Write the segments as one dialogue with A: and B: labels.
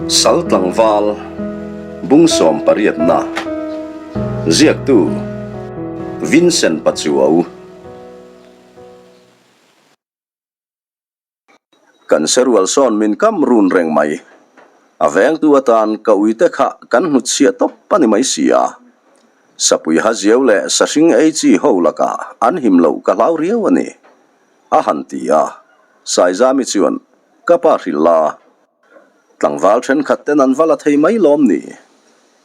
A: Sal tlangval bung sawmpariatna ziaktu Vincent Pachuau. Kan serual sawn min kam run reng mai. A vengtu atan ka uite kha kan hnutchhiah tawp a ni mai si a. Sapui haziau leh sahring ei chi ho lakah an him loh ka hlau riau a ni, a han ti a. Saizami chuan, Ka pa hrilh la, tlangval thenkhat ten an va la thei mai lawm ni?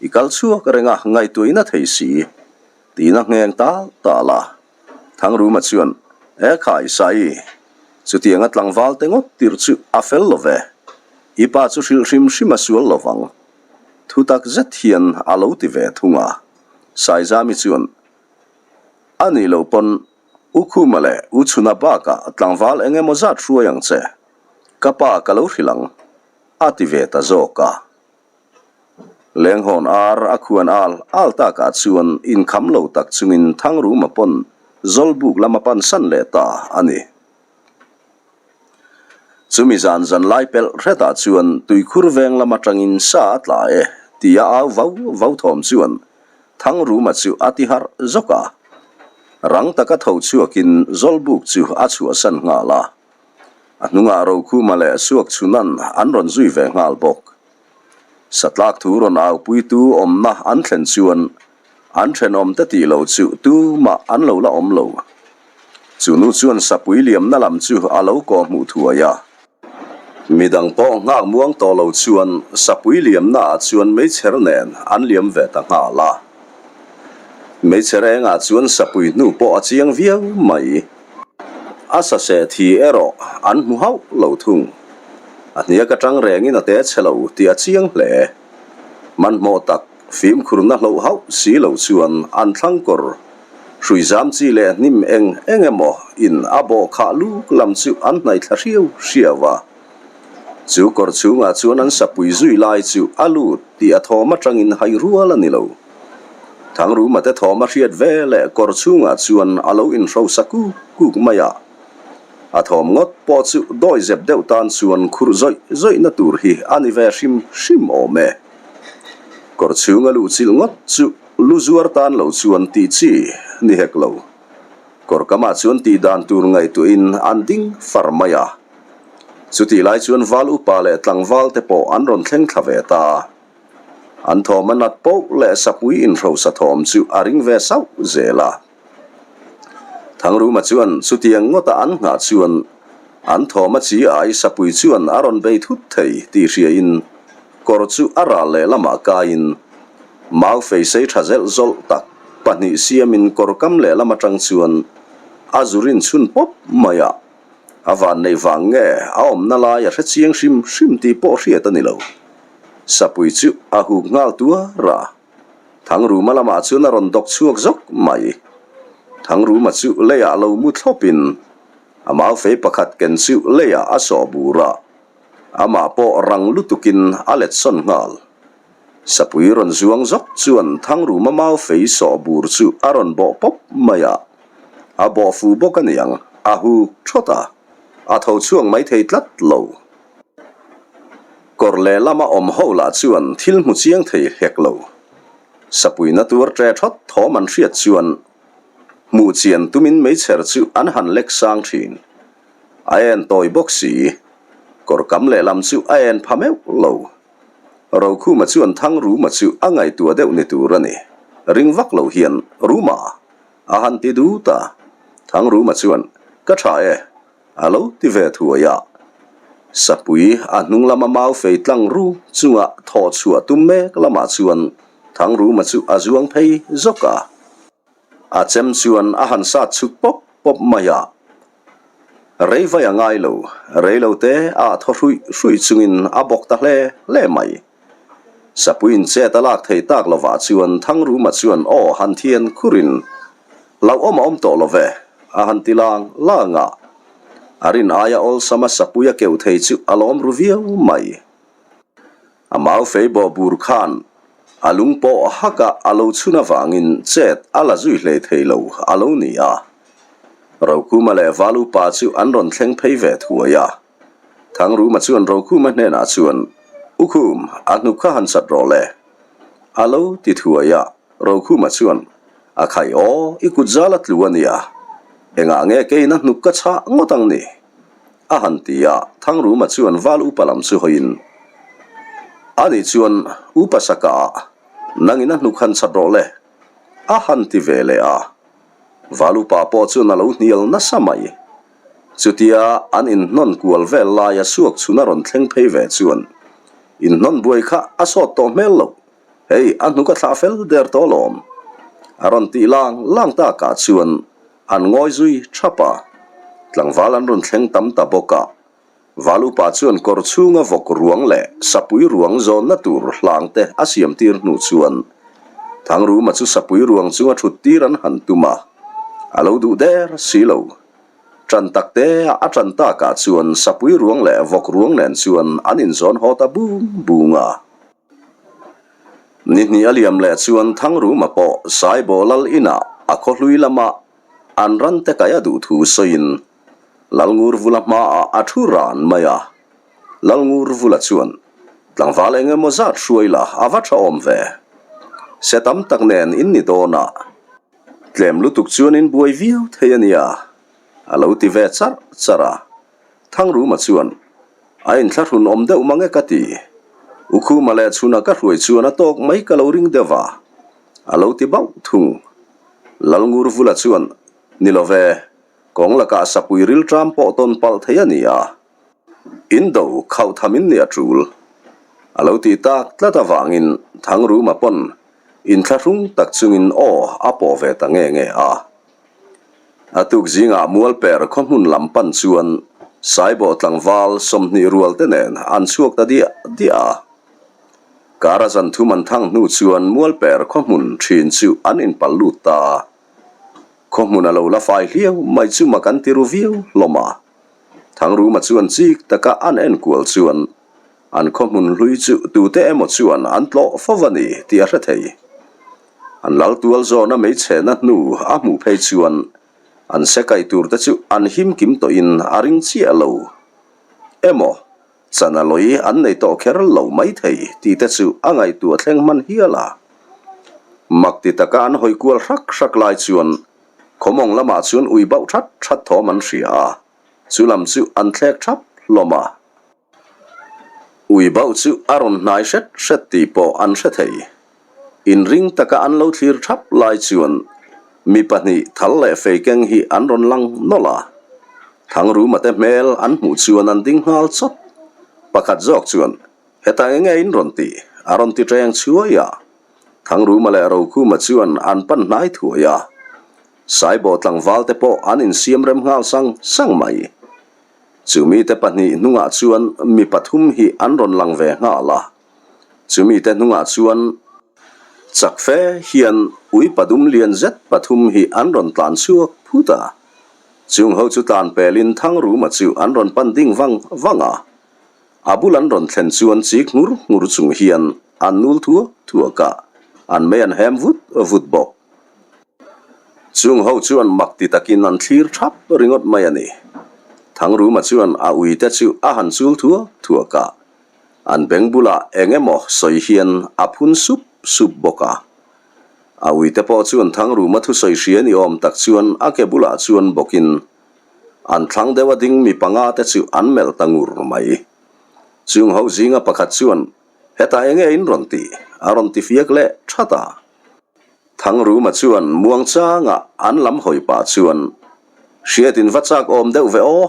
A: I kal chhuak reng a, ngaihtuahina thei si, tiin a ngheng tal tal a. Thangruma chuan, E khai, Sai, chutianga tlangval te ngawt tirh chu a fel lo ve. I pa chu hrilh hrim hrim a sual lo vang. Thu tak zet hian a lo ti ve thung a. Saizami chuan, A nih loh pawn U Khuma leh U Chhuna bakah tlangval eng emaw zat hruai ang che. Ka pa ka lo hrilh ang, a ti ve ta zawk a. Lenghawn ar a khuan al al takah chuan inkham lo tak chungin Thangruma pawn Zawlbuk lam a pan san leh ta a ni. Chumi zan zan lai pelh hretah chuan tuikhur veng lam atangin sa a tla e tia au vau vau thawm chuan Thangruma chu a ti harh zawk a. Rang taka tho chhuakin Zawlbuk chu a chhuahsan nghal a. A hnungah Rokhuma leh Suakchhunan an rawn zui ve nghal bawk. Satlak thu rawn aupuitu awmna an thlen chuan an thenawmte tih loh chu tumah an lo la awm lo. Chu nu chuan sapui liamna lam chu a lo kawh hmuh thuai a. Midang pawh nghak muang tawh lo chuan sapui liamna ah chuan meichher nen an liam ve ta nghal a. Meichher engah chuan sapui hnu pawh a chiang viau mai. A saseh thi erawh an hmu hauh lo thung. A hniak atang rengin a te chhe lo tih a chiang hle. Hmanhmawh tak fimkhurna hloh hauh si lo chuan an thlang kawr hrui zam chi leh hnim eng eng emaw in a bawh khah luk lam chu an hnaih thla hriau hriau a. Chu kawr chhungah chuan an sapui zui lai chu a lut tih a thawm atangin hai rual a ni lo. Thangruma te thawm a hriat ve leh kawr chhungah chuan a lo inhrosa kuk kuk mai a. A thawm ngawt pawh chu dawi zep deuh tan chuan khurh zawih zawihna tur hi a ni ve hrim hrim awm e. Kawr chhunga luh chilh ngawt chu lu zuar tan lo chuan tih chi ni hek lo. Kawr kamah chuan tih dan tur ngaihtuahin an ding far mai a. Chutih lai chuan val upa leh tlangval te pawh an rawn thleng thla ve ta. An thawm a nat poh leh sapui inhrosa thawm chu a ring ve sauh zel a. Thangruma chuan chutiang ngawta an nghah chuan an thawm a chi ai sapui chuan a rawn bei thut thei tih hriain kawr chu a ral leh lamah kaiin mau fei sei tha zelh zawlh tak pahnih siamin kawr kam lehlam atang chuan a zu rin chhun pawp mai a. A van neih vang nge a awmna lai a hre chiang hrim hrim tih pawh hriat a ni lo. Sapui chu a huk nghal tuar a, Thangruma lamah chuan a rawn dawk chhuak zawk mai. Thangruma chu leiah lo mu thlawpin a mau fei pakhat ken chu leiah a sawh bur a, amah pawh rang lutukin a let sawn nghal. Sapui rawn zuang zawk chuan Thangruma mau fei sawh bur chu a rawn bawh pawp mai a, a bawh fu bawk a niang, a huk thawt a, a tho chhuak mai thei tlat lo. Kawr lehlama awm ho lah chuan thil hmu chiang thei hek lo. Sapuina tuar ṭe thawt thawm an hriat chuan hmuh chian tumin meichher chu an han lek sang ṭhin. A en tawi bawk si. Kawr kam lehlam chu a en pha meuh lo. Rokhuma chuan Thangruma chu a ngaihtuah deuh ni tur a ni. Ring vak lo hian, Ruma! A han ti dut a. Thangruma chuan, Ka ṭha e. A lo ti ve thuai a. Sapui a hnung lama mau fei tlang ru chunga thawh chhuah tum mek lamah chuan Thangruma chu a zuang phei zawk a. A chem chuan a han sat chhuk pawp pawp mai a. Rei vai a ngai lo, rei lo te a thaw hruih hruih chungin a bawk ta hle hle mai. Sapuiin chet a lak thei tak lovah chuan Thangruma chuan aw han thian khurin Hlauhawm a awm tawh lo ve, a han ti lang lang a. A rin aia awlsama sapui a keuh thei chu a lawm ru viau mai. A mau fei bawh bur khan a lung pawh haka a lo chhun avangin chet a la zui hlei thei lo a lo ni a. Rokhuma leh Valupa chu an rawn thleng phei ve thuai a. Thangruma chuan Rokhuma hnenah chuan. U Khum, a hnuk kha han sat rawh le. A lo ti thuai a, Rokhuma chuan, A khai aw, i kut zal a tlu a nia. Engah nge keiin a hnuk ka chhah ngawt ang ni? A han ti a, Thangruma chuan val upa lam chu hawiin, Ani chuan upa saka ah nangin a hnuk han chhat rawh le. A han ti ve leh a. Val upa pawh chuan a lo hnial nasa mai. Chutia an inhnawn kual vel laia suak chhun a rawn thleng phei ve chuan inhnawn buai kha a sawt tawh hmel loh, hei a hnuk a thlah fel der tawh alawm. A rawn tih lang lang takah chuan an ngawi zui thap a, tlangval an rawn thleng tam ta bawk a. Val upa chuan kawr chhunga vawk ruang leh sapui ruang zawnna tur hlang te a siam tir hnu chuan Thangruma chu sapui ruang chunga thut tir an han tum a, a lo duh der si lo. Ṭan tak te a a ṭan takah chuan sapui ruang leh vawk ruang nen chuan an inzawn haw ta bung bung a. Ni hnih a liam leh chuan Thangruma pawh Saibaw lal inah a khawhlui lama an ran te kaih a duh thu sawiin Lalngurvula hmaah a thu ran mai a. Lalngurvula chuan, Tlangval eng emaw zat hruai la a va tha awm ve. Se tam tak nen in ni dawn a, tlem lutuk chuan in buai viau thei a nia, a lo ti ve charh charh a. Thangruma chuan, A inthlahrun awm deuh mang e ka ti. Ukhuma leh chhuna ka hruai chuan a tawk mai ka lo ring deuh a, a lo ti bauh thung. Lalngurvula chuan, Ni lo ve. Kawng lakah sapui rilṭam pawh tawn palh thei a ni a, indo khauh tham in ni a ṭul. A lo tih tak tlat avangin Thangruma pawn inthlahrung tak chungin aw a pawh ve ta nge nge a. A tuk zingah Mualper khaw hmun lam pan chuan Saibawh tlangval 20 rual te nen an chhuak ta diah diah a. Kara zan thum an thang hnu chuan Mualper khaw hmun ṭhin chu an inpal lut ta a. Khaw hmun a lo la fai hliau mai chu mak an ti ru viau hlawm a. Thangruma chuan chik taka an enkual chuan an khaw hmun hlui chu tute emaw chuan an tlawh fo a ni tih a hre thei. An lal tual zawna meichhehna hnu a hmuh phei chuan an se kaih tur te chu an him kim tawhin a ring chiah lo emaw Chana lawi an nei tawh kher lo maithei tih te chu a ngaihtuah thleng hman hial a. Mak ti taka an hawi kual hrak hrak lai chuan khawmawng lamah chuan ui bauh that that thawm an hria a, chu lam chu an thlek thap hlawm a. Ui bauh chu a rawn hnai hret hret tih pawh an hre thei. Inring taka an lo thlir thap lai chuan mi pahnih thal leh fei keng hi an rawn lang nawlh a. Thangruma te hmel an hmuh chuan an ding nghal chawt. Pakhat zawk chuan, Hetah eng nge in rawn tih? a rawn ti teng chhuai a. Thangruma leh Rokhuma chuan an pan hnai thuai a. Saibawh tlangval te pawh an insiam rem nghal sang sang mai. Chu mite pahnih hnungah chuan mi pathum hi an rawn lang ve nghal a. Chumi te hnungah chuan chak fe hian ui padum lian zet pathum hi an rawn tlan chhuak phut a. Chung ho chu tlan pelin Thangruma chu an rawn pan ding vang vang a. A bul an rawn thlen chuan chik nghur nghur chung hian an nul thuak thuak a, an mei an hem vut vut bawk. Chung ho chuan mak ti takin an thlir thap ringawt mai a ni. Thangruma chuan a ui te chu a han chul thuak thuak a. An beng bulah eng emaw sawi hian a phun sup sup bawk a. A uite pawh chuan Thangruma thusawi hria ni awm tak chuan a ke bulah chuan bawkin an thlang deuh a ding mi panga te chu an melh ta ngur mai. Chung ho zinga pakhat chuan, Hetah eng nge in rawn tih? a rawn ti fiak leh that a. Thangruma chuan muangchanga an lam hawi pah chuan, Hriatin va chak awm deuh ve aw?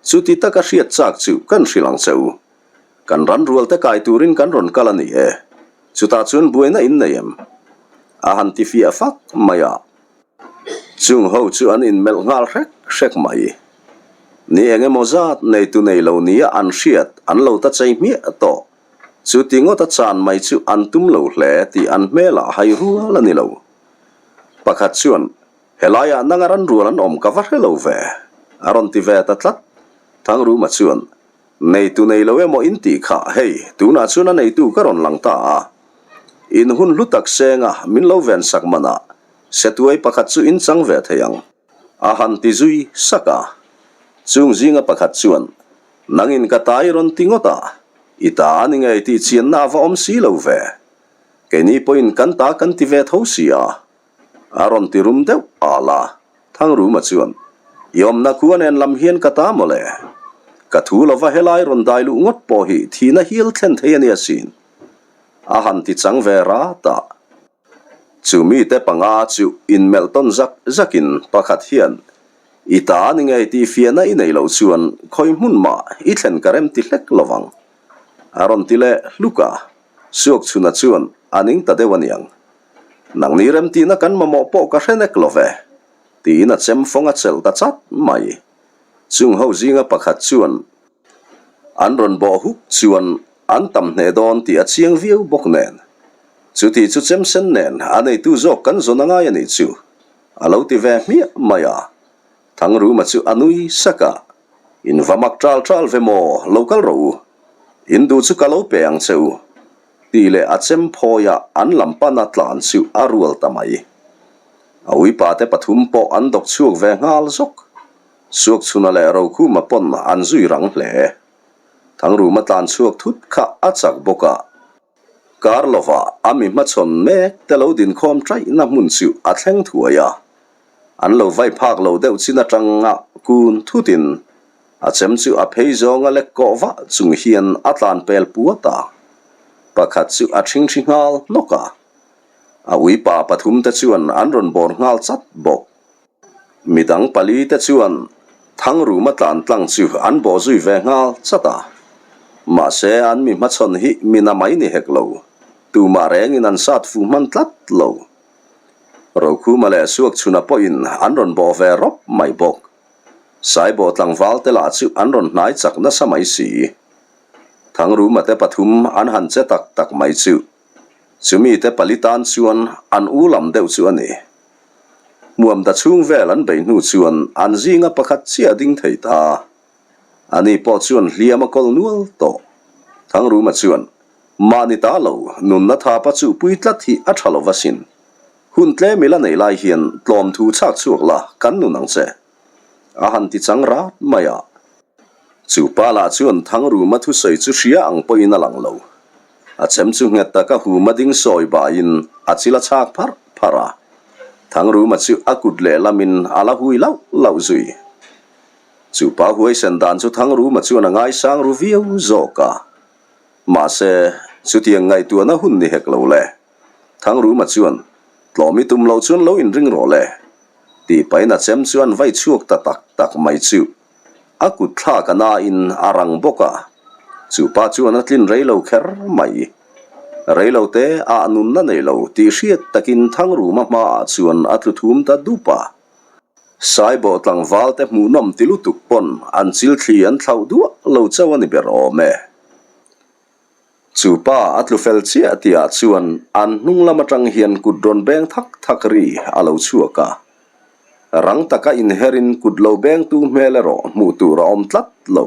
A: Chuti taka hriat chak chu kan hrilh ang che u. Kan ran rual te kai turin kan rawn kal a ni e. Chutah chuan buaina in nei em? A han ti fiah fak mai a. Chung ho chu an inmelh nghal hrek hrek mai. Ni eng emaw zat neitu nei lo nia an hriat an lo ta chei hmiah tawh. Chuti ngawta chan mai chu an tum lo hle tih an hmelah hai rual a ni lo. Pakhat chuan Helaiah nanga ran rual an awm ka va hre lo ve, a rawn ti ve ta tlat. Thangruma chuan, Neitu nei lo emaw in tih kha, hei, tunah chuan a neitu ka rawn lang ta a. In hun hlu tak senga min lo ven sak manah setuai pakhat chu in chang ve thei ang, a han ti zui sak a. Chung zinga pakhat chuan, Nangin ka tai rawn ti ngawt a. I ta a ni ngei tih chianna a va awm si lo ve. Keini pawhin kan ta kan ti ve tho si a. A rawn ti rum deuh al a, Thangruma chuan, I awmna khua nen lam hian ka ta mawle. Ka thu lova helai rawn dai luh ngawt pawh hi thihna hial thlen thei a nia sin. A han ti chang ve rat a. Chu mite panga chu inmelh tawn zak zakin pakhat hian, I ta a ni ngei tih fiahna i nei loh chuan khawi hmun mah i thlen ka rem ti hlek lo vang. A rawn ti leh hluk a, Suakchhuna chuan a ning ta deuh a niang. Nangni remtihna kan mamawh pawh ka hre nek lo ve, tiin a chem fawng a chelh ta chat mai. Chung ho zinga pakhat chuan an rawn bawh huk chuan an tam hneh dawn tih a chiang viau bawk nen. Chuti chu chem sen nen a neitu zawk kan zawn a ngai a nih chu, a lo ti ve hmiah mai a. Thangruma chu a nui sak a, In va mak ṭal ṭal ve maw, lo kal rawh u. In duh chu ka lo pe ang che u. Tih leh a chem phawiah an lam pana tlan chu a rual ta mai. A uipa te pathum pawh an dawk chhuak ve nghal zawk. Suakchhuna leh Rokhuma pawn an zui rang hle. Thangruma tlan chhuak thut kha a chak bawk a. Kar lova a mi hmachhawn mek te lo dinkhawm chaihna hmun chu a thleng thuai a. An lo vai phak lo deuh chin atanga kun thutin a chem chu a phei zawnga lek kawh vah chung hian a tlan pel puat a. Pakhat chu a ṭhingṭhi nghal hnawk a. A uipa pathumte chuan an rawn bawr nghal chat bawk. Midang pali te chuan Thangruma tlan tlang chu an bawh zui ve nghal chat a. Mahse an mi hmachhawn hi mi na mai ni hek lo, tumah rengin an sat fuh hman tlat lo. Rokhuma leh Suakchhuna pawhin an rawn bawh ve rawp mai bawk. Saibawh tlangval te lah chu an rawn hnai chak nasa mai si. Thangruma te pathum an han che tak tak mai chu chumi te pali tan chuan an u lam deuh chu a ni. Hmuam ta chhung vel an beih hnu chuan an zinga pakhat chiah ding thei ta. Ani pawh chuan hliam a kawl nual tawh. Thangruma chuan, Mahni ta lo, nunna thapa chuhpui tlat hi a tha lo va sin. Hun tlem ila nei lai hian tlawm thu chhak chhuak la kan nun ang che. A han ti chang rat mai a. Chu pa lah chuan Thangruma thusawi chu hria ang pawhin a lang lo. A chem chu nghet taka huma ding sawi baiin a chil a chhak pharh pharh a. Thangruma chu a kut lehlamin a la hui lauh lauh zui. Chu pa huaisen dan chu Thangruma chuan a ngaisang ru viau zawk a. Mahse, chutiang ngaihtuahna hun ni hek lo le. Thangruma chuan, Tlawm i tum loh chuan lo inring rawh le. Tih pahin a chem chu an vai chhuak ta tak tak mai chu. A kut thlak a nain a rang bawk a, chu pa chuan a tlin rei lo kher mai. Rei lo te ah nunna nei lo tih hriat takin Thangruma hmaah chuan a tlu thum ta dup a. Saibawh tlangval te hmuhnawm ti lutuk pawn an chilthli an thlauh duah lo chauh a ni ber awm e. Chu pa a tlu fel chiah tihah chuan an hnung lam atang hian kut rawn beng thak thak ri a lo chhuak a. Rang taka inherin kut lo bengtu hmel erawh hmuh tur a awm tlat lo.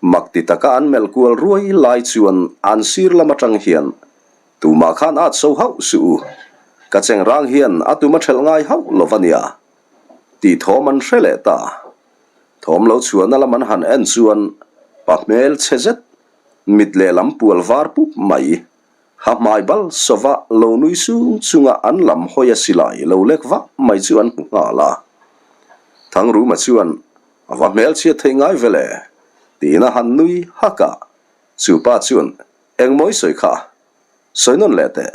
A: Mak ti taka an melh kual ruai lai chuan an sir lam atang hian tumah khan at so hauh suh u, ka chengrang hian a tum a thelh ngai hauh lo va nia tih thawm an hre leh ta. Thawm lo chhuahna lam an han en chuan pa hmel chhe zet, mit lehlam pual var pup mai, ha hmai bal sawva lo nui sung chunga an lam hawi a silai lo lek vak mai chu an hmu nghal a. Thangruma chuan a va hmel chhiat theih ngai ve le tiin a han nui hak a, chu pa chuan engmaw i sawi kha sawi nawn leh teh.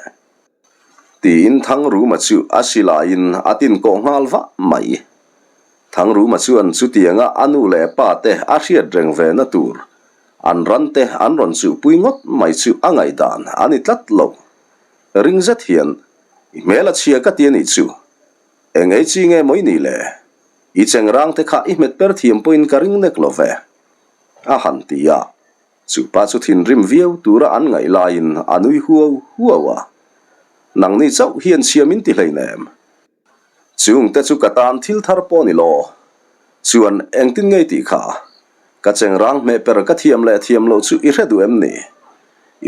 A: Tiin Thangruma chu a silaiin a tin kawh nghal vah mai. Thangruma chuan chutianga a nu leh pa te a hriat reng ve na tur an ran te an rawn chuhpui ngawt mai chu a ngaihdan a ni tlat lo. Ring zet hian, I hmel a chhia ka ti a nih chu. Eng ei chi nge maw i nih le? I chengrang te kha i hmet per thiam pawhin ka ring nek lo ve. A han ti a. Chu pa chu thinrim viau tura an ngaih laiin a nui huau huau a, Nangni chauh hian chhia min ti hleinem. Chungte chu ka tan thil thar pawh ni law. Chuan engtin ngei tih kha? Ka chengrang hmeh per ka thiam leh thiam loh chu i hre duh em ni?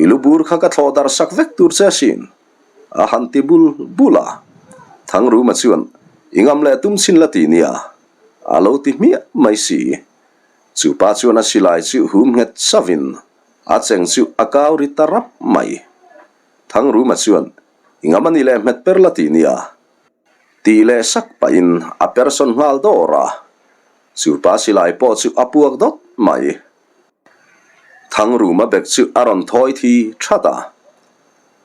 A: I lu bur kha ka thlawh dar sak vek tur che asin. A han ti bul bul a. Thangruma chuan, I ngam leh tum chhin la ti nia. A lo ti hmiah mai si. Chu pa chuan a silai chu hum nghet savin. A cheng chu a kau ri ta rap mai. Thangruma chuan, I ngam a ni leh hmet per la ti nia. Tih leh sak pahin a persawn nghal dawr a. Chu pa silai pawh chu a puak dawt mai. Thangruma bek chu a rawn thawi thi that a.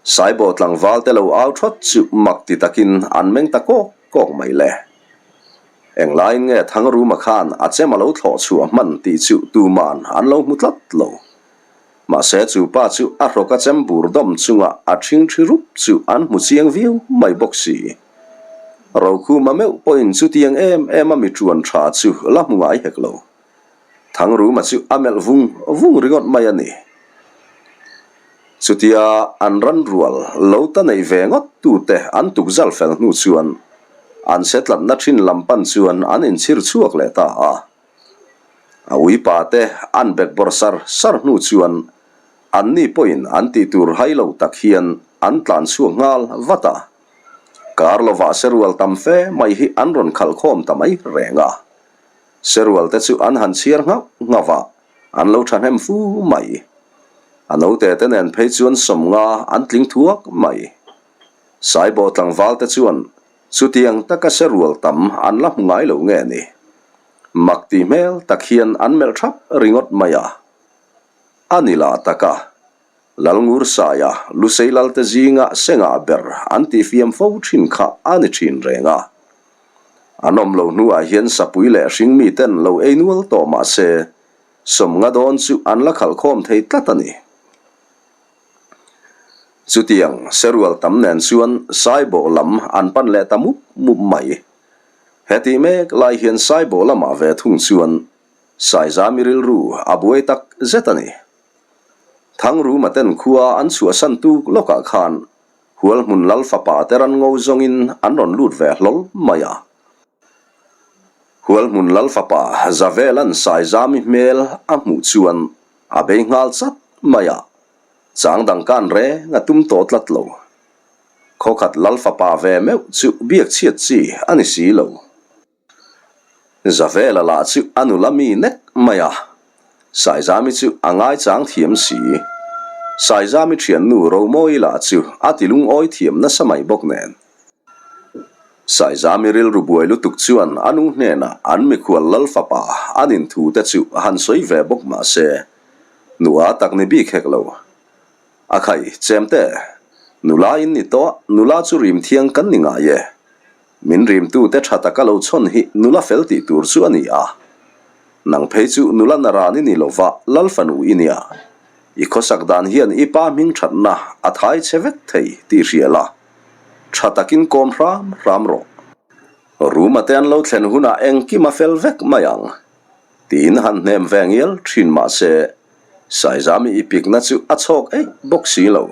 A: Saibaw tlangval te lo au thawt chu mak ti takin an meng ta kawk kawk mai le. Englaiin nge Thangruma khan a chem a lo thlawh chhuah hman tih chu tuman an lo hmu tlat lo. Mahse chu pa chu a hrawk a chem bur dawm chunga a ṭhingṭhi rup chu an hmu chiang viau mai bawk si. Rokhuma meuh pawhin chutiang em em a mi ṭuan ṭha chu la hmu ngai hek lo. Thangruma chu a melh vung vung ringawt mai a ni. Chutia an ran rual lo ta nei ve ngawt tute an tukzal fel hnu chuan an se tlatna thin lam pan chuan an inchhir chhuak leh ta a. A uipa te an bek bawrh sar sar hnu chuan anni pawhin an tih tur hai lo tak hian an tlan chhuak nghal vat a. Kar lovah se rual tam fe mai hi an rawn khalh khawm ta mai reng a. Se rual te chu an han chhiar nghauh nghauh a. An lo thahnem fu mai. A naute te nen phei chuan sawmnga an tling thuak mai. Saibaw tlangval te chuan chutiang taka se rual tam an la hmu ngai lo nge ni. Mak tih hmel tak hian an melh thap ringawt mai a. A ni lah taka Lalngur Saia Lusei Lalte zinga sengah ber an tihfiam fo thin kha a ni thin reng a. An awm lo hnuah hian sapui leh hringmi ten lo ei nual tawh mah se, sawmnga dawn chu an la khalh khawm thei tlat a ni. Chutiang serual tam nen chuan Saibawh lam an pan leh ta mup mup mai. Hetih mek lai hian Saibawh lamah ve thung chuan Saizami rilru a buai tak zet a ni. Thangruma ten khua an chhuahsan tuk lawkah khan Hualhmun Lal fapa te ran ngo zawngin an rawn lut ve hlawl mai a. Hualhmun Lal fapa Zavelan Saizami hmel a hmuh chuan a bei nghal chat mai a, chang dang kan reng a tum tawh tlat lo. Khawkhat Lal fapa ve meuh chu biak chhiat chi a ni si lo. Zavela lah chu a nula mi nek mai a, Saizami chu a ngaichang thiam si. Saizami thiannu Romawi lah chu a ti lungawi thiam nasa mai bawk nen. Saizami rilru buai lutuk chuan a nu hnenah an mikhual lal fapa an inthu te chu han sawi ve bawk mah se, nua tak ni bik hek lo. A khai, chemte, nula in ni tawh, nula chu rim thiang kan ni ngai e. Min rimtute tha taka lo chhawn hi nula fel tih tur chu a ni a. Nang phei chu nula naran i ni lova lal fanu i nia. I khawsak dan hian i pa hming thatna a thai che vek thei tih hria la. Tha takin kawm hram hram rawh. Room-a te an lo thlen hunah engkim a fel vek mai ang. Tiin han hnem ve ngial thin mah se, Saizami i pikna chu a chhawk eih bawk si lo.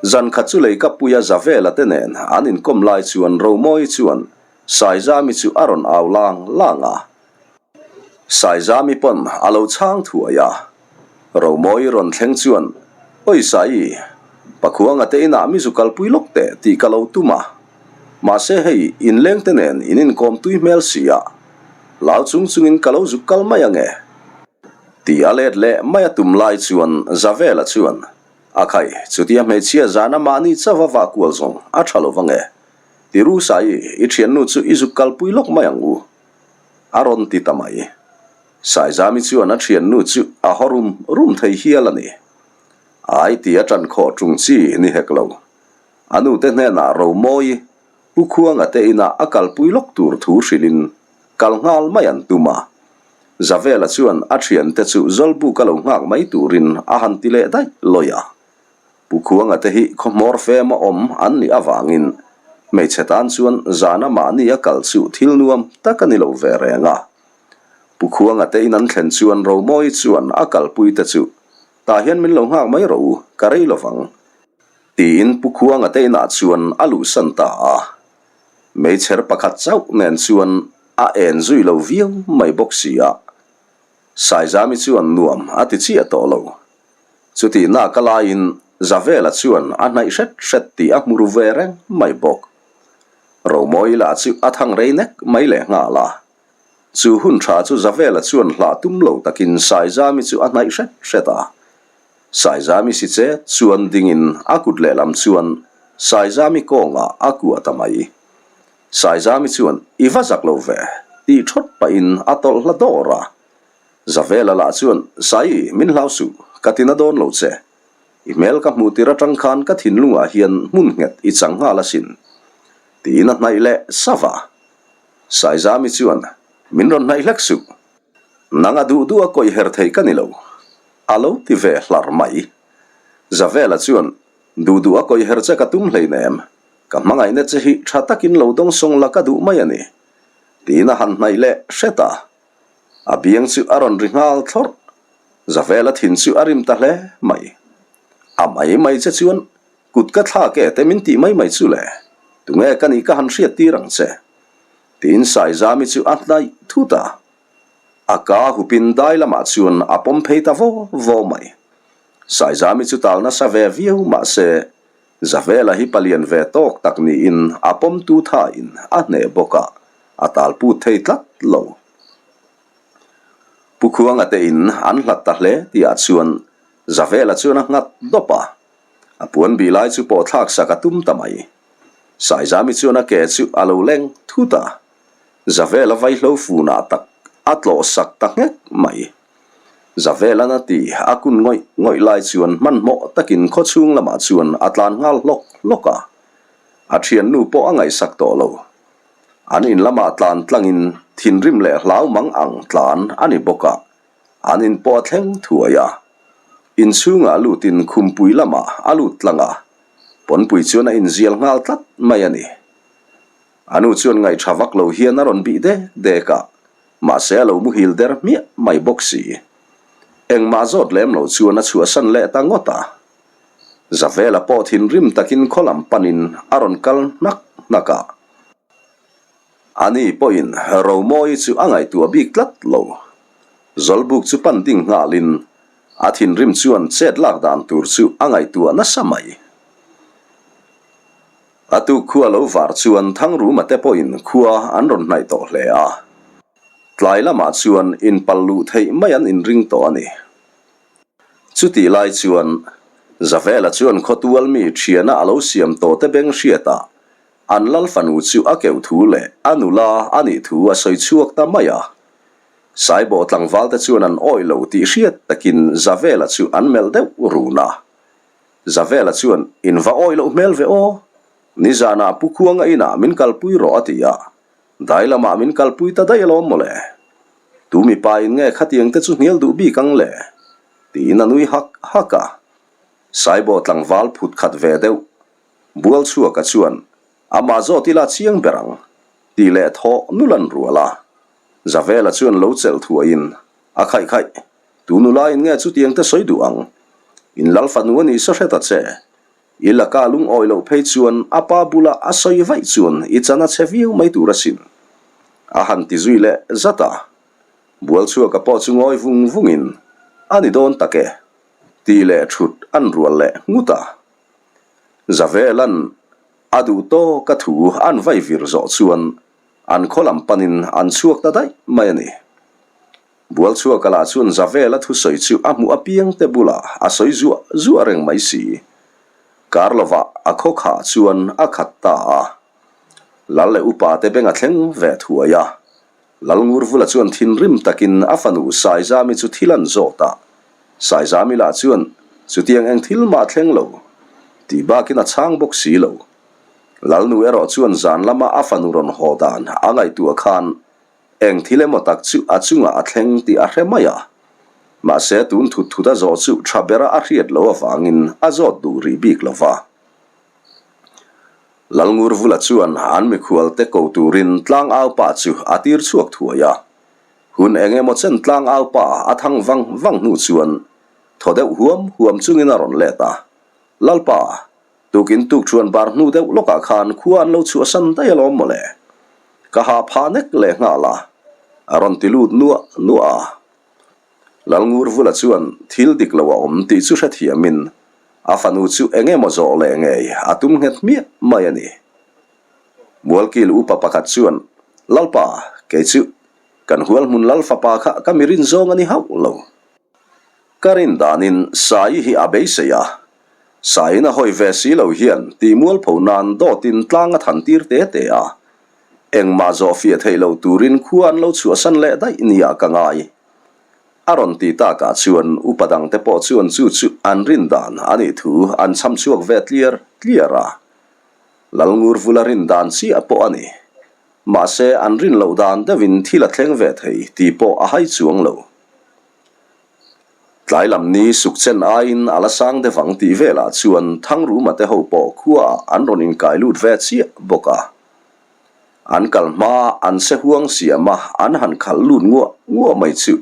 A: Zan khat chu Leikapuia Zavela te nen an inkawm lai chuan Romawi chuan Saizami chu a rawn au lang lang a. Saizami pawn a lo chhang thuai a. Romawi rawn thleng chuan, Oi Sai, Pakhuanga te inah mi zu kalpui lawk teh tih ka lo tum a. Mahse hei, inleng te nen in inkawm tui hmel si a, hlau chung chungin ka lo zuk kal mai ange. Ti a let leh mai a tum lai chuan Zavela chuan, A khai, chutia hmeichhia zana mahni chauh a vah kual zawng a tha lo vange. Ti ru Sai, i thiannu chu i zuk kalpui lawk mai ang u. A rawn ti ta mai. Saizami chuan a thiannu chu a haw rum rum thei hial a ni. Ai ti a tan khawh tung chi ni hek lo. A nute hnenah Romawi Pu Khuanga te inah a kalpui lawk tur thu hrilhin kal nghal mai an tum a. Zavela chuan a thiante chu Zawlbuk a lo nghak mai turin a han ti leh daih lawi a. Pu Khuanga te hi khawhmawr fema awm an nih avangin hmeichhe tan chuan zana mahni a kal chu thil nuam tak a ni lo ve reng a. Pu Khuanga te in an thlen chuan Romawi chuan a kalpui te chu tah hian min lo nghak mai rawh u, ka rei lovang. Tiin Pu Khuanga te inah chuan a luhsan ta a. Meichher pakhat chauh nen chuan a en zui lo viau mai bawk si a. Saizami chuan nuam a ti chiah tawh lo. Chutih nak a laiin Zavela chuan a hnaih hret hret tih a hmu ru ve reng mai bawk. Romawi lah chu a thang rei nek mai leh nghal a. Chu hun tha chu Zavela chuan hlah tum lo takin Saizami chu a hnaih hret hret a. Saizami si che chuan dingin a kut lehlam chuan Saizami kawngah a kuah ta mai. Saizami chuan, I va zak lo ve, tih thawt pahin a tawlh hla dawr a. Zavela lah chuan, Sai, min hlau suh, ka ti na dawn lo che. I hmel ka hmuh tir atang khan ka thinlungah hian hmun nghet i chang nghal asin, tiin a hnaih leh sava. Saizami chuan, Min rawn hnaih hlek suh. Nang a duh duh a kawih her thei ka ni lo, a lo ti ve hlar mai. Zavela chuan, Duh duh a kawih her che ka tum hleinem, ka hmangaihna che hi tha takin lo dawngsawng la ka duh mai a ni, tiin a han hnaih leh hret a. A biang chu a rawn ri nghal thlawrh. Zavela thin chu a rim ta hle mai. A mai mai che chuan kut ka thlak e te min tih mai mai chu le, tunge ka nih ka han hriat tir ang che? Tiin Saizami chu a hnaih thut a. A ka hupin dai lamah chuan a pawm phei ta vaw vaw mai. Saizami chu tal nasa ve viau mahse Zavela hi palian ve tawk tak niin a pawmtu thain a hneh bawk a, a tal put thei tlat lo. Pu Khuanga te in an hlat ta hle tihah chuan Zavela chuan a nghat dawp a, a puan bih lai chu pawh thlak sak a tum ta mai. Saizami chuan a ke chu a lo leng thut a, Zavela vaihlo funah tak a tlawh sak ta nghek mai. Zavelan a ti a kun ngawih ngawih lai chuan hmanhmawh takin khawchhung lamah chuan a tlan nghal hlawk hlawk a, a thiannu pawh a ngaihsak tawh lo. An in lamah tlan tlangin thinrim leh hlau mang ang tlan a ni bawk a, an in pawh a thleng thuai a. Inchhungah lutin khumpui lamah a lut tlang a, pawnpui chuan a inzial nghal tlat mai a ni. A nu chuan ngaihṭha vak lo hian a rawn bih dek dek a, mahse a lo muhil der hmiah mai bawk si. Engmah zawt lem lo chuan a chhuahsan leh ta ngawt a. Zavela pawh thinrim takin khaw lam panin a rawn kal hnak hnak a. Ani pawhin Romawi chu a ngaihtuah bik tlat lo. Zawlbuk chu pan ding nghalin a thinrim chuan chet lak dan tur chu a ngaihtuah nasa mai. A tuk khua lo var chuan Thangruma te pawhin khua an rawn hnaih tawh hle a. Tlai lamah chuan inpal luh theih mai an inring tawh a ni. Chutih lai chuan Zavela chuan khawtual mi thiana a lo siam tawh te beng hriatah an lal fanu chu a keuh thu leh a nula a nih thu a sawi chhuak ta mai a. Saibawh tlangval te chuan an awih lo tih hriat takin Zavela chu an melh deuh run a. Zavela chuan, In va awih loh hmel ve aw. Nizanah Pu Khuanga inah min kalpui rawh a ti a, dai lamah min kalpui ta daih alawm mawle. Tu mipa in nge khatiang te chu hnial duh bik ang le? tiin a nui hak hak a. Saibaw tlangval phut khat ve deuh Bualchhuaka chuan, Amah zawt ila chiang ber ang, tih leh thawh nulan rual a. Zavela chuan lo chelh thuaiin, A khaih khaih, tu nula in nge chutiang te sawi duh ang? In lal fanu a nih sa hre ta che. I laka lungawi loh phei chuan a pa bula a sawi vaih chuan i chan a che viau mai tur asin. A han ti zui leh zat a. Bualchhuaka pawh chu ngawi vung vungin, A ni dawn tak e, tih leh thut an rual leh nghut a. Zavelan a duh tawk a thu an vai vir zawh chuan An khaw lam panin an chhuak ta daih mai a ni. Bualchhuaka lah chuan Zavela thusawi chu a hmuh apiangte bulah a sawi zuah zuah reng mai si. Kar lovah a khaw khah chuan a khat ta a. Lal leh upa te beng a thleng ve thuai a. Lalngurvula chuan thinrim takin a fanu Saizami chu thil an zawt a. Saizami lah chuan chutiang eng thil mah thleng lo tih bakin a chhang bawk si lo. Lalnu erawh chuan zan lama a fanu rawn haw dan a ngaihtuah khan eng thil emaw tak chu a chungah a thleng tih a hre mai a. Mahse tun thut thut a zawh chu tha bera a hriat loh avangin a zawt duh rih bik lo va. Lalngurvula chuan an mikhualte ko turin tlangaupa chu a tir chhuak thuai a. Hun eng emaw chen tlangaupa a thang vang vang hnu chuan thaw deuh huam huam chungin a rawn let a. Lalpa, Tukin tuk chuan bar hnu deuh lawkah khan khua an lo chhuahsan daih alawm mawle. Ka ha pha nek leh nghal a, a rawn ti lut nuah nuah a. Lalngurvula chuan thil dik lo a awm tih chu hrethiamin a fanu chu eng emaw zawh leh ngei a tum nghet hmiah mai a ni. Mualkil upa pakhat chuan, Lalpa, kei chu kan hualhmun lal fapa kha ka mi rin zawng a ni hauh lo. Ka rin danin Sai hi a beisei a, Saiin a hawi ve si lo hian tih mualpho nan dawtin tlang a than tir te te a, engmah zawh fiah theih loh turin khua an lo chhuahsan leh daih nia ka ngai. A rawn ti takah chuan upa dangte pawh chuan chu chu an rin dan a nih thu an chham chhuak ve tliar tliar a. Lalngurvula rin dan chiah pawh a ni. Mahse an rin loh dan deuhin thil a thleng ve thei tih pawh a hai chuang lo. Tlai lam ni sukchen aiin a la sang deuh ang tih velah chuan Thangruma te ho pawh khuaah an rawn inkai lut ve chiah bawk a. An kal hma an se huang siam a, an han khalh lut nguah nguah mai chu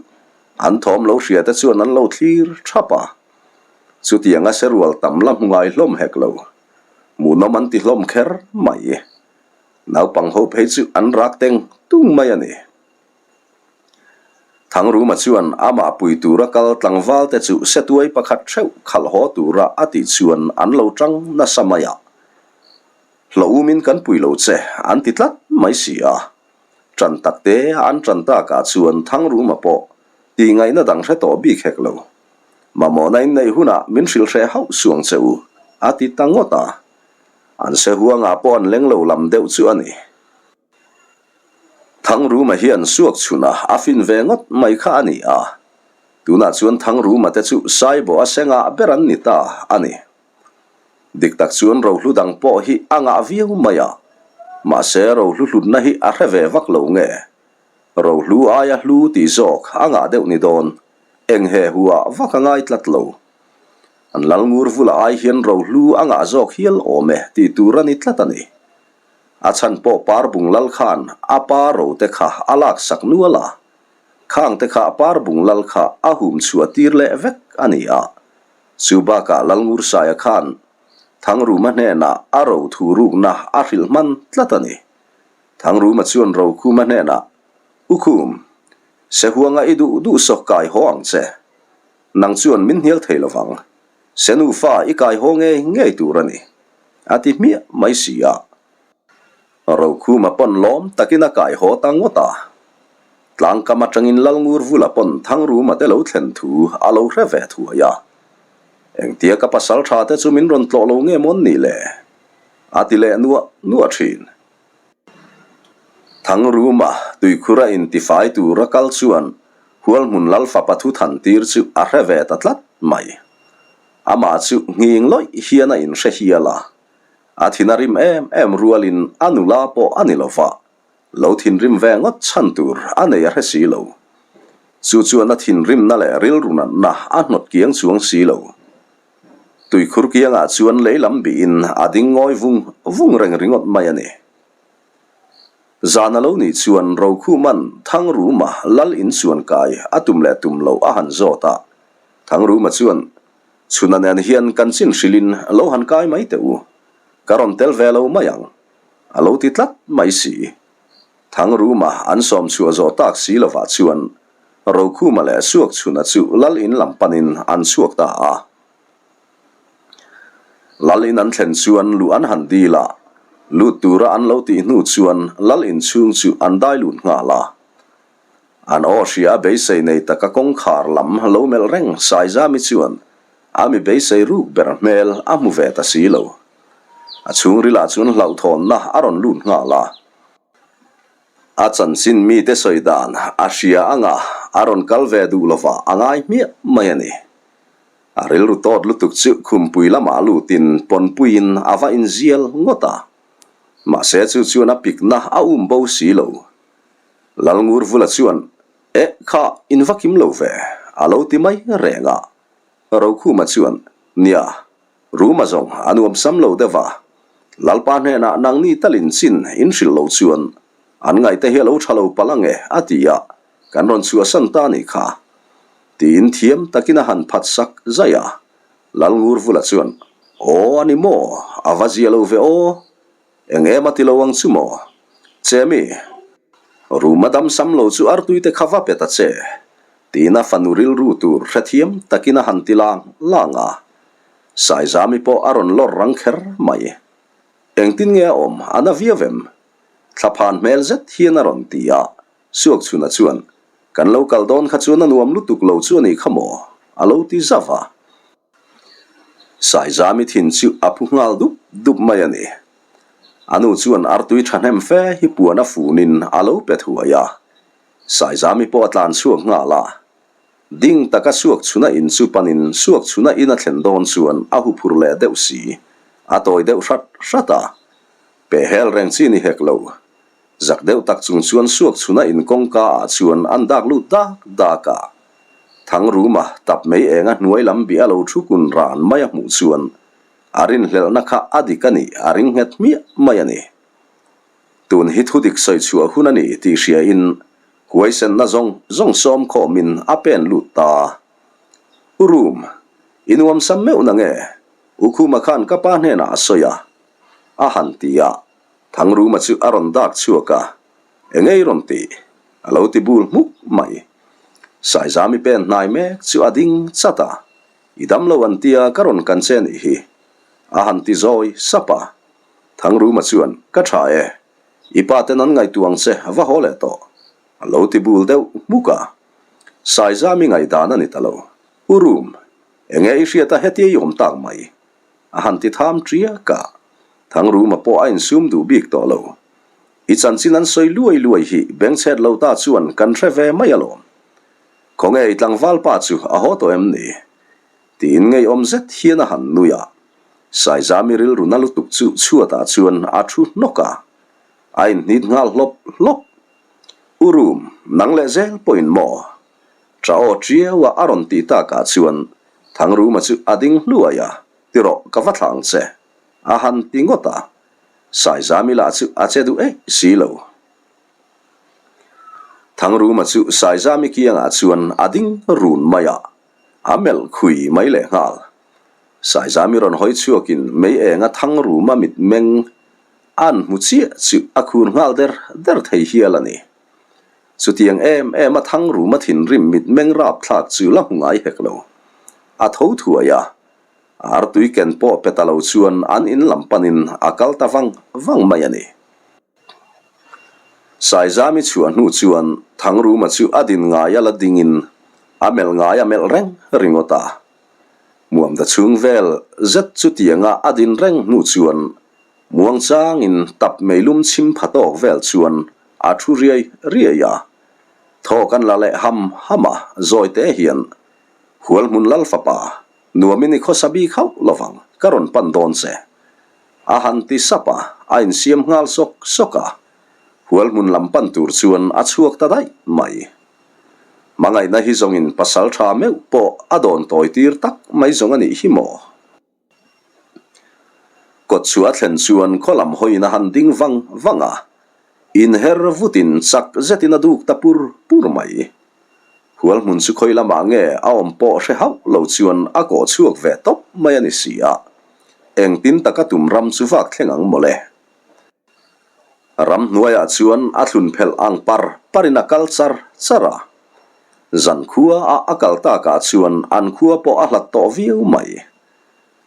A: an thawm lo hria te chuan an lo thlir thap a. Chutianga se rual tam la hmu ngai hlawm hek lo. Hmuhnawm an ti hlawm kher mai. Naupang ho phei chu an rak teng tung mai a ni. Thangruma chuan amah pui tura kal tlangval te chu setuai pakhat theuh khalh haw tura a tih chuan an lo tang nasa mai a. Hlauhawmin kan pui lo che an ti tlat mai si a. Tan tak te an tan takah chuan Thangruma pawh tih ngaihna dang hre tawh bik hek lo. Mamawhna in neih hunah min hrilh hreh hauh suang che u a ti ta ngawt a. An se huangah pawh an leng lo lam deuh chu a ni. Thangruma hian suak chhunah a fin ve ngawt mai kha a ni a, tunah chuan Thangruma te chu Saibaw a sengah ber an ni ta a ni. Dik tak chuan rohlu dang pawh hi a ngah viau mai a, mahse rohlu hlutna hi a hre ve vak lo nge? Rohlu aia hlu tih zawk a ngah deuh ni dawn, eng he hu ah vak a ngai tlat lo. An Lalngur vula ai hian rohlu a ngah zawk hial awm e tih tur a ni tlat a ni. A chhan pawh Parbung lal khan a pa ro te kha a lak sak nual a, khang te kha Parbung lal kha a hum chhuah tir leh vek a ni a. Chu bakah Lalngursaia khan Thangruma hnenah a ro thu rukna a hrilh hman tlat a ni. Thangruma chuan Rokhuma hnenah, U Khum, Sehuanga i duh duh sawk kai haw ang che. Nang chuan min hnial thei lovang. Se nufa i kai haw ngei ngei tur a ni, a ti hmiah mai si a. Rokhuma pawn lawm takin a kai haw ta ngawt a. Tlangkam atangin Lalngur Vula pawn Thangruma te lo thlen thu a lo hre ve thuai a. Engtia ka pasal tha te chu min rawn tlawh lo nge mawn ni le? A ti leh nuah nuah thin. Thangruma tuikhura intifai tura kal chuan Hualhmun Lalfapa thu than tir chu a hre ve ta tlat mai. Amah chu nghing lawih hian a inhre hial a. A thin a rim em em rualin a nula pawh a ni lo va, lo thinrim ve ngawt chhan tur a nei a hre si lo. Chu chuan a thinrimna leh rilru natna a hnawt kiang chuang si lo. Tuikhur kiangah chuan lei lam bihin a ding ngawi vung vung reng ringawt mai a ni. Zan a lo nih chuan Rokhuman Thangruma lal in chuan kai a tum leh tum loh a han zawt a. Thangruma chuan, Chhuna nen hian kan chin hrilhin lo han kai mai teh u. Ka rawn tel ve lo mai ang. A lo ti tlat mai si. Thangruma an sawm chhuah zawh tak si lovah chuan Rokhuma leh Suakchhuna chu lal in lam panin an chhuak ta a. Lal in an thlen chuan luh an han dil a, lut tura an lo tih hnu chuan lal in chhung chu an dai lut nghal a. An aw hria a beisei nei taka kawngkhar lam lo melh reng Saizami chuan a mi beisei ruk ber hmel a hmu ve ta si lo. A chhungrilah chuan hlauhthawnna a rawn lut nghal a. A chanchin mite sawi dan a hria anga a rawn kal ve duh lovah a ngai hmiah mai a ni. A rilru tawt lutuk chu khumpui lamah lutin pawnpuiin a va inzial ngawt a. Mahse chu chuan a pikna a um bo si lo. Lalngurvula chuan, Eh kha, in va kim lo ve, a lo ti mai reng a. Rokhuma chuan, Nia, Ruma zawng a nuam sam lo deuh a. Lalpa hnenah nangni talin chin in hrilh lo chuan an ngaihte hi a lo tha lo palh ange, a ti a. Kan rawn chhuahsan ta a nih kha. Tiin thiam takin a han phat sak zaih a. Lalngurvula chuan, Aw a ni maw? A va zia lo ve aw. Eng em a ti lo ang chu maw? Chemi, Ruma dam sam lo chu artui te kha va pe ta che. Tiin a fanu rilru tur hrethiam takin a han ti lang lang a. Saizami pawh a rawn lawr rang kher mai. Engtin nge a awm? A na viau em? Thlaphan hmel zet hian a rawn ti a. Suakchhuna chuan, Kan lo kal dawn kha chuan a nuam lutuk lo chu a nih kha maw? A lo ti zauh a. Saizami thin chu a phu nghal dup dup mai a ni. A nu chuan artui thahnem fe hi puan a funin a lo pe thuai a. Saizami pawh a tlan chhuak nghal a. Ding taka suak chhuna in chu panin suak chhuna in a thlen dawn chuan a huphur leh deuh si. A tawi deuh hrat hrat a. Pehhel reng chi ni hek lo. Zak deuh tak chung chuan suak chhuna in kawngka ah chuan an dak lut dak dak a. Thangruma tap mei enga hnuai lam bih a lo thu kun ran mai a hmuh chuan a rinhlelhna kha a dik a nih a ring nghet hmiah mai a ni. Tun hi thu dik sawi chhuah hun a ni tih hria in huaisenna zawng zawng sawm khawmin a pen lut ta. U Rum, i nuamsam meuh na nge? U Khuma khan ka pa hnenah a sawi a, a han ti a. Thangruma chu a rawn dak chhuak a, Eng ei rawn tih? A lo ti bul hmuk mai. Saizami pen hnai mek chu a ding chat a, I dam lo an tia ka rawn kan che nih hi. A han ti zawi sap a. Thangruma chuan, Ka tha e. I pa ten an ngaihtuah ang che va haw leh tawh. A lo ti bul deuh hmuk a. Saizami ngaihdan a ni ta lo. U Rum, enge i hriat a hetia i awm tak mai? A han ti tham ṭiak a, Thangruma pawh a insum duh bik tawh lo. I chanchin an sawi luai luai hi bengchhet lo ta chuan kan hre ve mai alawm. Khawnge i tlangval pa chu a haw tawh em ni? Tiin ngeiawm zet hian a han nui a. Saizami rilru na lutuk chu chhuatah chuan a thu hnawk a, a inhnit nghal hlawp hlawp. U Rum, nang leh zel pawhin maw? Ṭa aw ṭiau a a rawn tih takah chuan Thangruma chu a ding hluai a, Ti rawh, ka va thla ang che, a han ti ngawt a. Saizami lah chu a che duh eih si lo. Thangruma chu Saizami kiangah chuan a ding run mai a, a melh khui mai lehnghal. Saizami rawn hawi chhuakin mei enga Thangruma mitmeng a'n hmu chiah chu a khur nghal der der thei hial a ni. Chutiang em em a thang rum a thinrim mitmeng rapthlak chu la hmu ngai hek lo. A tho thuai a, artui ken pawh pe ta lo chuan an in lam panin a kal ta vang vang mai a ni. Saizami chhuah hnu chuan Thangruma chu a din ngai a la dingin a melh ngai a melh reng ringawt a. Muamda chhung vel zet chutianga a din reng hnu chuan Muangchangin tap meilum chhim pha tawk vel chuan a thu riai riai a. Thaw kan la leh ham ham a, zawi te hian, Hualhmun lal fapa, nuamin i khawsa bik hauh lovang, ka rawn pan dawn che. A han ti sap a, a insiam nghal sawk sawk a. Hualhmun lam pan tur chuan a chhuak ta daih mai. Hmangaihna hi zawngin pasal tha meuh pawh a dawn tawi tir tak mai zawng a nih hi maw? Kawt chu a thlen chuan khaw lam hawiin a han ding vang vang a, inher vutin chak zetin a duk ta pur pur mai. Hual hmun chu khawi lamah nge a awm pawh hre hauh lo chuan a kawh chhuak ve tawp mai a ni si a, engtin taka tum ram chu vak thleng ang mawle. Ramhnuaiah chuan a thlun phelh ang par parin a kal char char a. Zan khua a a kal takah chuan an khua pawh a hlat tawh viau mai.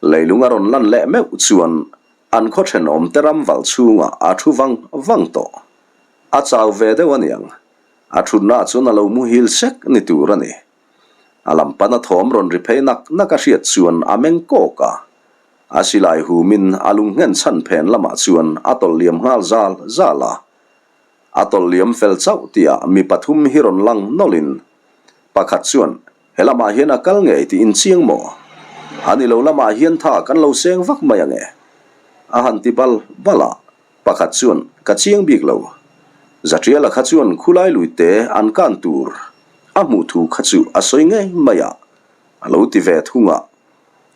A: Leilung a rawn lan leh meuh chuan an khaw thenawmte ram valh chhungah a thu vang vang tawh. A chau ve deuh aniang, a thutnaah chuan a lo muhil sek ni tur a ni. A lam pana thawm rawn ri phei nak nak a hriat chuan a meng kawk a. A silai humin a lung nghen chhan phen lamah chuan a tawlh liam nghal zal zal a. A tawlh liam fel chauh tihah mi pathum hi rawn lang nawlhin pakhat chuan he lamah hian a kal ngei tih inchiang maw? A ni lo lamah hian tha kan lo seng vak mai ange? A han ti bal bal a. Pakhat chuan ka chiang bik lo. Zaṭiala kha chuan khulai luite an kan tur a hmuh thu kha chu a sawi ngei mai a, a lo ti ve thung a.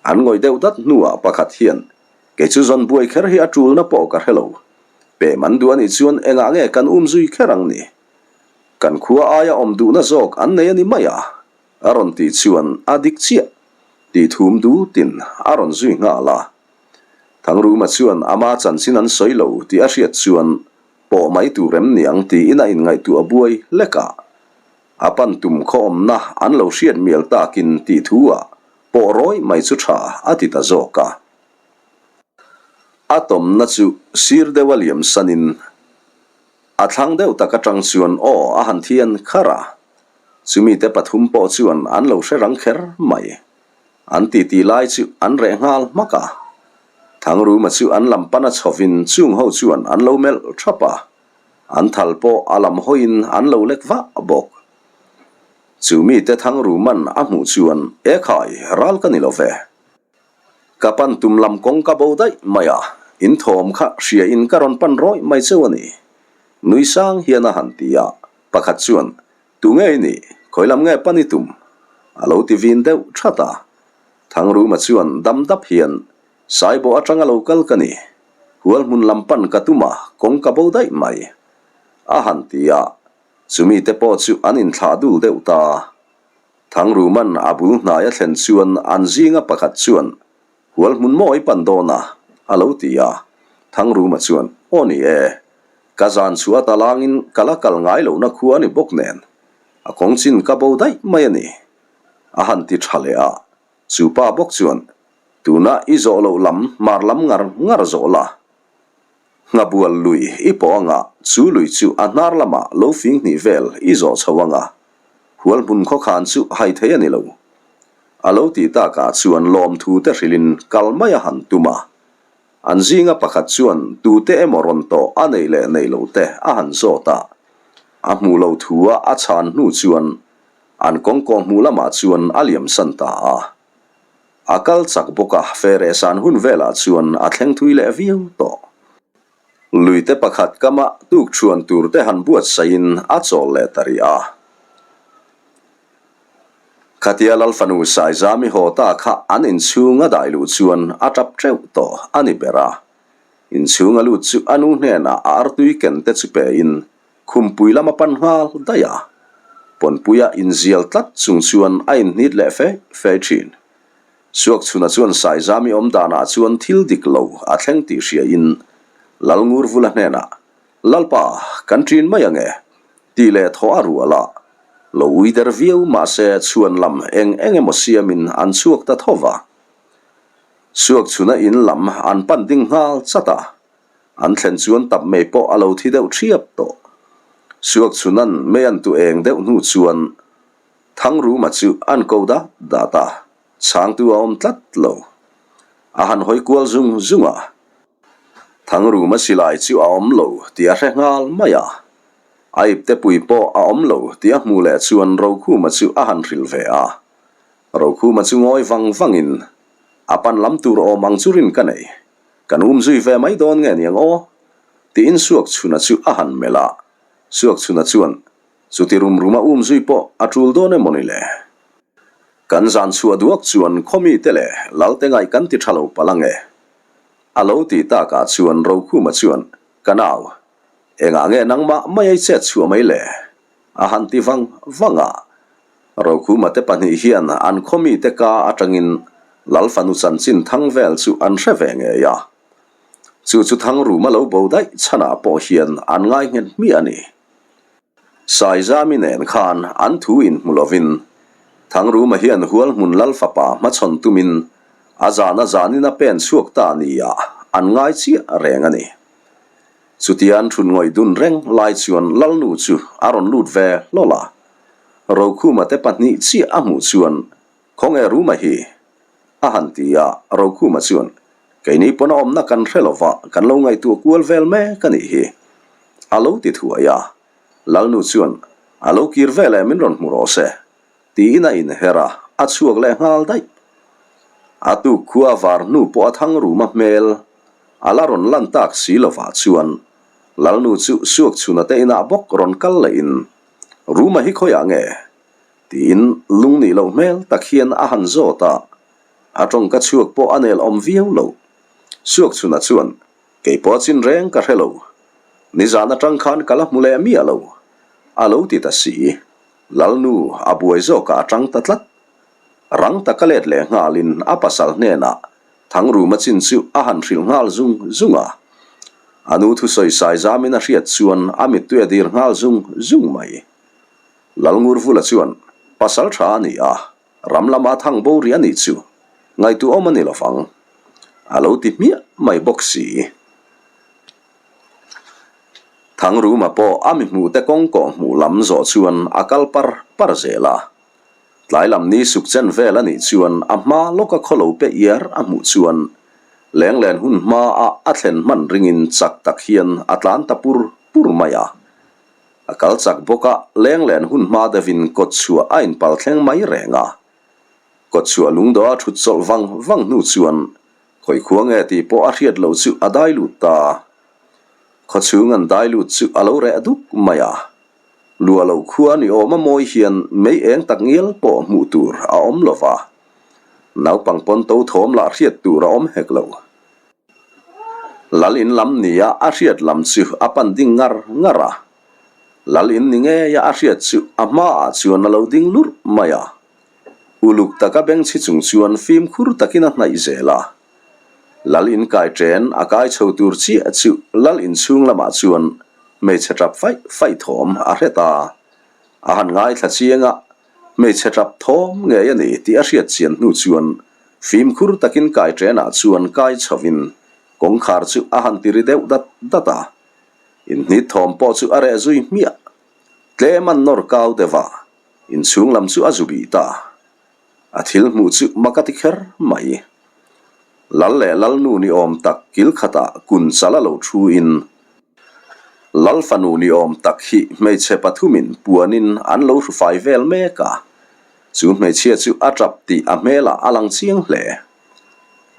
A: An ngawih deuh dat hnuah pakhat hian, Kei chu zawn buai kher hi a ṭulna pawh ka hre lo. Pem an duh a nih chuan engah nge kan um zui kher ang ni? Kan khua aia awm duhna zawk an nei a ni mai a, a rawn tih chuan a dik chiah tih thum dutin a rawn zui nghal a. Thangruma chuan ama chanchin an sawi lo tih a hriat chuan pawh mai tur em niang tiin a inngaihtuah buai hlek a. A pan tum khawmna an lo hriat mial takin tih thu ah pawh rawih mai chu tha a ti ta zawk a. A tawmna chu sir deuh a liam sanin a thlang deuh tak atang chuan aw a han thian kharh a. Chumite pathum pawh chuan an lo hre rang kher mai. An titi lai chu an reh nghal hmak a. Thangruma chu an lam pan a chhovin chung ho chuan an lo melh thap a. An thal pawh a lam hawiin an lo lek vah bawk. Chu mite Thangruman a hmuh chuan, E khai, ral ka ni lo ve. Ka pan tum lam kawng ka bo daih mai a, in thawm kha hria in ka rawn pan rawih mai cheu a ni. Nui sang hian a han ti a, pakhat chuan, Tu nge i nih? Khawi lam nge pan i tum? A lo ti vin deuh that a. Thangruma chuan dam dap hian, Saibawh atanga lo kal ka ni. Hual hmun lam pan ka tum a, kawng ka bo daih mai. A han ti a, chumi te pawh chu an inthlah dul deuh ta. Thangruman a bul hnai a thlen chuan an zinga pakhat chuan, Hual hmun maw i pan dawn a? a lo ti a. Thangruma chuan, Aw ni e, ka zan chhuah ta langin ka la kal ngai lohna khua a ni bawk nen, a kawng chin ka bo daih mai a ni, a han ti tha leh a. Chu pa bawk chuan, Tuna i zawh loh lam hmar lam ngar ngar zawh la, Nghabual lui i pawh anga chu lui chu a hnar lamah lo fing hnih vel i zawh chho anga hual hmun khawkhan chu hai thei a ni lo. A lo tih takah chuan lawmthu te hrilhin kal mai a han tum a. An zinga pakhat chuan tute emaw rawn tawh a neih leh neih loh te a han zawt a. A hmuh lo thu a a chhan hnu chuan an kawngkaw hmuh lamah chuan a liamsan ta a. A kal chak bawk a, Ferehsan hun velah chuan a thleng thui leh viau tawh. Luite pakhat kama tukṭhuan turte han buatsaihin a chawl leh ta rih a. Khatia Lalfanu Saizami haw ta kha an inchhung a dai luh chuan a tap teuh tawh a ni ber a. Inchhung a lut chu a nu hnenah a artui ken te chu pein khumpui lam a pan nghal daih a. Pawnpuia inzial tlat chung chuan a inhnit leh fe fe thin. Suakchhuna chuan Saizami awm danah chuan thil dik lo a thleng tih hriain Lalngurvula hnenah, Lalpa, kan ṭin mai ange, tih leh thaw a rual a. Lo ui der viau mahse chhuan lam eng eng emaw siamin an chhuak ta tho va. Suakchhuna in lam an pan ding nghal chat a. An thlen chuan tap mei pawh a lo thi deuh ṭhiap tawh. Suakchhuna'n mei an tu eng deuh hnu chuan Thangruma chu an ko dat dat a, chhangtu a awm tlat lo. A han hawi kual zung zung a. Thangruma silai chu a awm lo tih a hre nghal mai a. A ipte pui pawh a awm lo tih a hmuh leh chuan Rokhuma chu a han hrilh ve a. Rokhuma chu ngawi vang vangin, A pan lam tur awm ang chu rin ka nei. Kan um zui ve mai dawn nge niang aw? Tiin Suakchhuna chu a han melh a. Suakchhuna chuan, Chuti rum ruma um zui pawh a tul dawn emaw ni le? Kan zan chhuah duak chuan khawmite leh Lalte ngaih kan ti tha lo palh ange. A lo tih takah chuan Rokhuma chuan, Ka nau, engah nge nangmah mai ai chet chhuah mai le? A han ti vang vang a. Rokhuma te pahnih hian an khawmite ka atangin Lal fanu chanchin thang vel chu an hre ve ngei a. Chu chu Thangruma lo bo daih chhanah pawh hian an ngai nghet hmiah a ni. Saizami nen khan an thu inhmu lovin Thangruma hian Hualhmun Lal fapa hmachhawn tumin a zan a zanin a pen chhuak ta nia an ngai chiah reng a ni. Chutia an thun ngawih dun reng lai chuan Lalnu chu a rawn lut ve hlawl a. Rokhuma te pahnih chiah a hmuh chuan Khawnge Ruma hi? a han ti a, Rokhuma chuan, Keini pawn a awmna kan hre lova, kan lo ngaihtuah kual vel mek a nih hi, a lo ti thuai a. Lalnu chuan, A lo kir vel e, min rawn hmu rawh se, tiin a inher a, a chhuak leh nghal daih. A tuk khua var hnu pawh a thang Ruma hmel a la rawn lan tak si lovah chuan Lalnu chu Suakchhuna te inah bawk rawn kal lehin, Ruma hi khawiah nge? Tiin lung nih loh hmel tak hian a han zawt a, a tawngka chhuak pawh a nel awm viau lo. Suakchhuna chuan, Kei pawh a chin reng ka hre lo. Nizan atang khan ka la hmu leh miah lo. A lo ti ta si. Lalnu a buai zawkah a tang ta tlat. Rang taka let leh nghalin a pasal hnenah Thangruma chin chu a han hrilh nghal zung zung a. A nu thusawi saizamin a hriat chuan a mittui a dir nghal zung zung mai. Lalngurvula chuan, Pasal tha a ni a, ram lama thang bo rih a nih chu, ngaihtuahawm a ni lo vang. A lo ti hmiah mai bawk si. Thangruma pawh a mi hmuhte kawng kawh hmuh lam zawh chuan a kal par par zel a. Tlai lam ni suk chen vel a nih chuan a hma lawka khaw lo pe iar a hmuh chuan lenglen hun hma a a thlen hman ringin chak tak hian a tlan ta pur pur mai a. A kal chak bawk a, lenglen hun hma deuhin kawtchhuah a inpal thleng mai reng a. Kawtchhuah lungdawh a thut chawlh vang vang hnu chuan khawi khua nge tih pawh a hriat loh chu a dai lut ta. Khawchhung an dai lut chu a lo reh duk mai a. Lua lo khua ni awm a mawi hian mei eng tak ngial pawh hmuh tur a awm lo va. Naupang pawn to thawm lah hriat tur a awm hek lo. Lal in lam nia a hriat lam chu a pan ding ngar ngar a. Lal in ni ngeia a hriat chu a hmaah chuan a lo ding lurh mai a. Uluk taka bengchhi chung chuan fimkhur takin a hnaih zel a. Lal in kai ṭen a kai chho tur chiah chu lal inchhung lamah chuan hmeichhe ṭap faih faih thawm a hre ta. A han ngaithla chiang a, hmeichhe ṭap thawm ngei a ni tih a hriat chian hnu chuan fimkhur takin kai ṭenah chuan kai chhovin kawngkhar chu a han ti ri deuh dat dat a. Inhnit thawm pawh chu a reh zui hmiah. Tlem an nawr kau deuh a. Inchhung lam chu a zu bih ta. A thil hmuh chu mak a ti kher mai. Lal leh Lalnu ni awm tak kil khatah kun chal a lo thu in, Lal fanu ni awm tak hi hmeichhe pathumin puanin an lo hru fai vel mek a. Chu hmeichhia chu a tap tih a hmelah a lang chiang hle.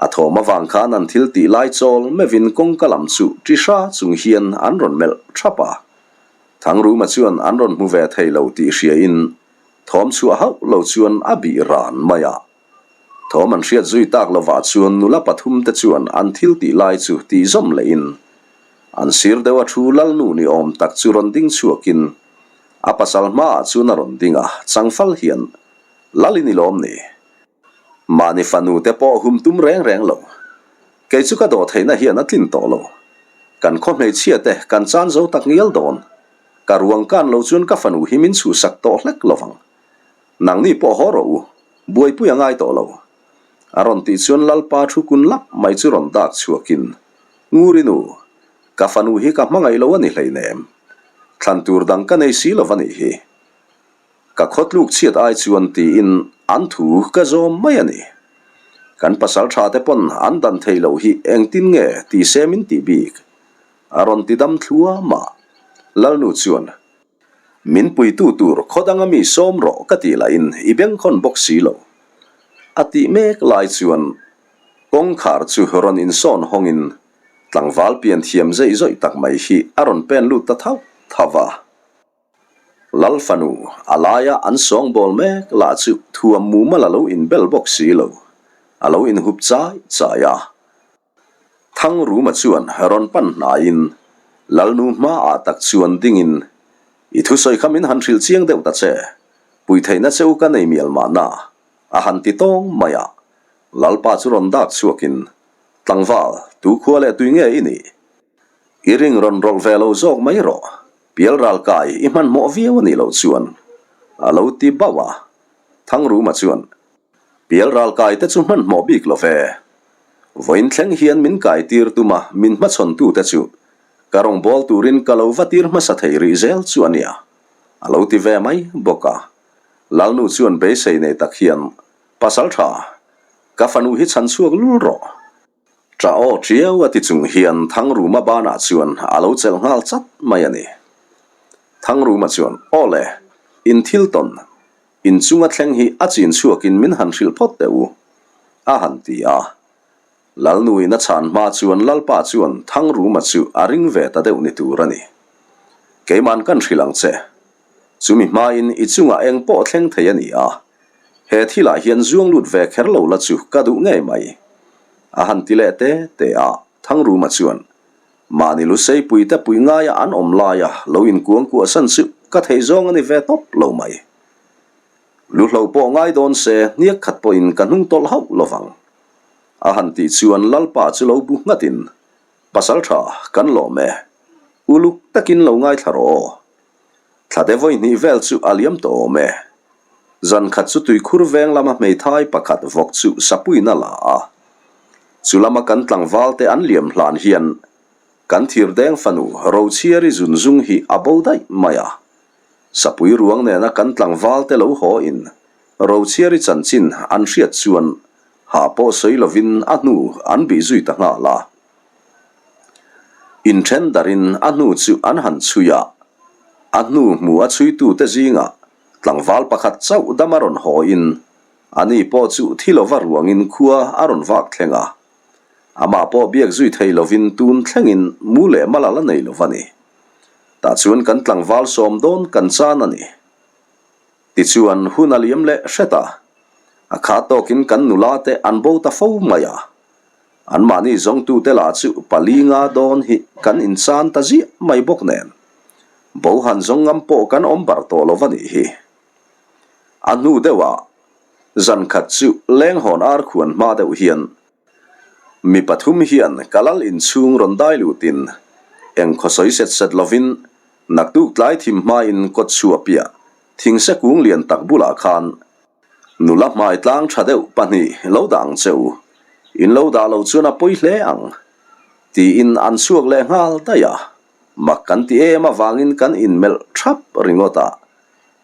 A: A thawm avang khan an thil tih lai chawl meuhin kawngka lam chu ṭi hra chung hian an rawn melh ṭhap a. Thangruma chuan an rawn hmu ve thei lo tih hriain thawm chhuah hauh lo chuan a bih ran mai a. Thawm an hriat zui tak lovah chuan nula pathum te chuan an thil tih lai chu tih zawm lehin an sir deuh a thu lalnu ni awm tak chu rawn ding chhuakin a pasal hmaah chuan a rawn ding a, changfal hian lal i ni lawm ni? Mahni fanu te pawh hum tum reng reng lo. Kei chu ka dawh theihna hian a tlin tawh lo. Kan khaw hmeichhia te kan chan zo tak ngial dawn. Ka ruang kan lo chuan ka fanu hi min chhuhsak tawh hlek lo vang. Nangni pawh haw rawh u, buaipui a ngai tawh lo. A rawn tih chuan Lalpa thu kun lap mai chu rawn dak chhuakin, Nguri nu, ka fanu hi ka hmangaih lo a ni hleinem. Thlan tur dang ka nei si lo va nih hi. Ka khawtluk chhiat ai chuan tiin an thu ka zawm mai a ni. Kan pasal tha te pawn an dan thei loh hi engtin nge ti se min tih bik? A rawn ti dam thluam a. Lalnu chuan, Min puitu tur khaw danga mi sawm rawh ka tih lahin i bengkhawn bawk si lo. A tih mek lai chuan kawngkhar chu rawn insawn hawngin tlangval pian thiam zeih zawih tak mai hi a rawn pen lut ta thauh thauh a. Lal fanu, a laia an sawngbawl mek lah chu thuam mumal a lo inbel bawk si lo, a lo inhup chai chai a. Thangruma chuan rawn pan hnaiin Lalnu hmaah tak chuan dingin, I thusawi kha min han hrilh chiang deuh ta che, pui theihna che u ka nei mial mahna, a han ti tawng mai a. Lalpa chu rawn dak chhuakin, Tlangval, tu khua leh tui nge i nih? I ring rawn rawlh ve lo zawk mai rawh. Pial ral kai i hmanhmawh viau a nih loh chuan a lo ti bauh a, Thangruma chuan, Pial ral kai te chu hmanhmawh bik lo ve. Vawiin thleng hian min kai tir tum a, min hmachhawn tu te chu ka rawngbâwl turin ka lo va tir hmasa thei rih zel chu a nia, a lo ti ve mai bawk a. Lalnu chuan beisei nei tak hian, Pasal tha, ka fanu hi chhan chhuak lul rawh. Ṭah aw ṭiau a ti chung hian Thangruma banah chuan a lo chelh nghal chat mai a ni. Thangruma chuan, Aw le, in thil tawn, in chunga thleng hi a chin chhuakin min han hrilh phawt teh u, a han ti a. Lalnuin a chhan hma chuan Lalpa chuan Thangruma chu a ring ve ta deuh ni tur a ni. Keiman kan hrilh ang che. Chumi hmain i chungah eng pawh thleng thei a ni a. He thilah hian zuang lut ve kher lo la chu ka duh ngei mai. A han ti leh te te a, Thangruma chuan, Mahni Lusei te pui ngaia an awm laia lo inkuang kuah san chu ka theih zawng a ni ve tawp lo mai. Luhlo pawh ngai dawn se hniak khat pawhin ka hnung tawlh hauh lo vang. A han tih chuan Lalpa chu lo bu nghatin, Pasal tha, kan lawm e. Uluk takin lo ngaithla rawh aw. Thlate vawi hnih vel chu a liam tawh awm e. Zan khat chu tuikhur veng lama hmeithai pakhat vawk chu sapuiin a la a. Chu lama kan tlangval te an liam hlan hian. Kan thirdeng fanu Rochhiari zunzung hi a bo daih mai a. Sapui ruang nena kan tlangval te lo haw in Rochhiari chanchin an hriat chuan ha pawh sawi lovin a hnu an bih zui ta nghal a. Inthen darin a hnu chu an han chhui a, a hnu hmu a chhuitute zingah tlangval pakhat chauh dam a rawn haw in ani pawh chu thi lova ruangin khua a rawn vak thleng a. Amah pawh biak zui thei lovin tun thlengin mu leh mal a la nei lo va ni. Tah chuan kan tlangval sawm dawn kan chan a ni. Tichuan hun a liam leh hret a, a kha tawkin kan nula te an bo ta fo mai a. Anmahni zawngtute lah chu pali nga dawn hi kan inchan ta ziah mai bawk nen. Bo han zawng ngam pawh kan awm bar tawh lo va nih hi. A hnu deuhah Zan khat chu lenghawn ar khuan hma deuh hian mi pathum hian ka lal inchhung rawn dai lutin eng khaw sawi set set lovin naktuk tlai thim hmain kawt chhuah piah thingse kung lian tak bulah khan nula hmai tlang tha deuh pahnih lo dah ang che u, in lo dah lo chuan a pawi hle ang tiin an chhuak leh nghal daih a, mak kan ti em avangin kan inmelh thap ringawt a.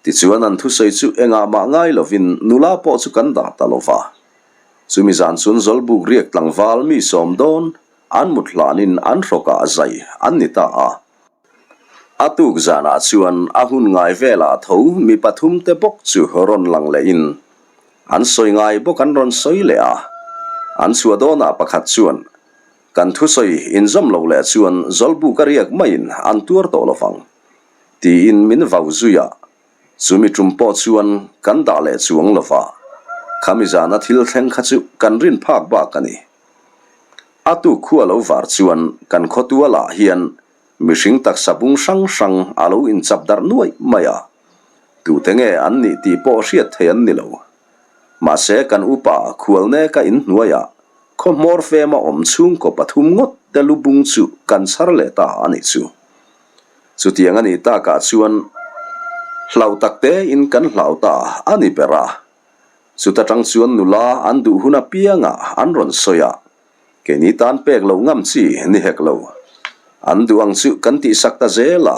A: Tichuan an thusawi chu engah mah ngai lovin nula pawh chu kan dah ta lova. Chumi zan chuan Zawlbuk riak tlangval mi sawm dawn an mut hlanin an hrawkah zai an ni ta a. A tuk zanah chuan a hun ngai velah tho mi pathum te bawk chu rawn lang lehin an sawi ngai bawk an rawn sawi leh a. An chhuah dawnah pakhat chuan kan thusawi inzawm lo leh chuan Zawlbuk a riak maiin an tuar tawh lovang. Tiin min vau zui a, chumi tum pawh chuan kan dah leh chuang lo va, khami zana thil thleng kha chu kan rin phak bak a ni. A tuk khu a lo var chuan kan khawtualah hian mihring taksa bung hrang hrang a lo inchap darh nuaih mai a, tute nge an nih tih pawh hriat thei an ni lo. Mahse kan upa khualneka inhnuaiah khaw hmawr fema awm chhungkaw pathum ngawt te lu bung chu kan chhar leh ta a nih chu. Chutiang a nih takah chuan hlau tak tein kan hlau ta a ni ber a. Chuta tang chuan nula an duh hun apiangah an rawn sawi a, keini tan pek loh ngam chi ni hek lo. An duh ang chu kan tihsak ta zel a,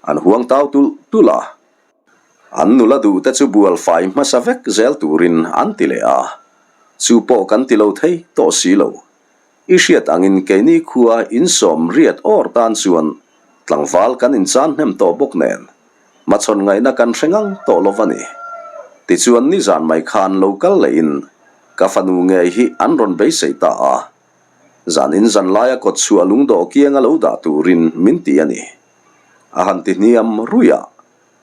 A: an huang tau tulh tulh a. An nula duh te chu bual fai hmasa vek zel turin an ti leh a, chu pawh kan ti lo thei tawh si lo. I hriat angin keini khua insawm riat awr tan chuan tlangval kan inchan hnem tawh bawk nen hmachhawn ngaihna kan hre ngang tawh lo va ni. Tichuan nizan mai khan lo kal lehin ka fanu ngei hi an rawn beisei ta a. Zanin zan laia kawt chhuah lungdawh kianga lo dah turin min ti a ni. A han ti hniam ruih a,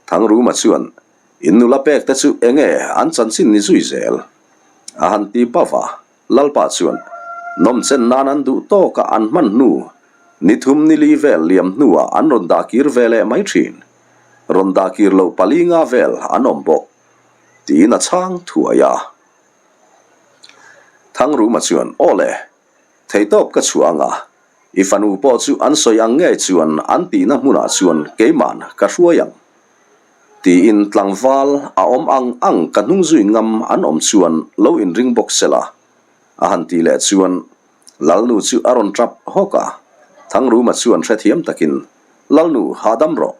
A: Thangruma chuan in nula pek te chu enge an chanchin ni zui zel? A han ti bauh a. Lalpa chuan nawmchen nan an duh tawk a an hman hnu ni thum ni li vel liam hnuah an rawn dah kir ve leh mai thin. Rawn dah kir loh pali nga vel an awm bawk, tiin a chhang thuai a. Thangruma chuan, Aw le, theitawp ka chhuah ang a, i fanu pawh chu an sawi ang ngei chuan an tihna hmunah chuan keiman ka hruai ang. Tiin tlangval a awm ang ang ka hnung zui ngam an awm chuan lo inring bawk sela a han tih leh chuan Lalnu chu a rawn tap hawk a, Thangruma chuan hrethiam takin, Lalnu, hahdam rawh.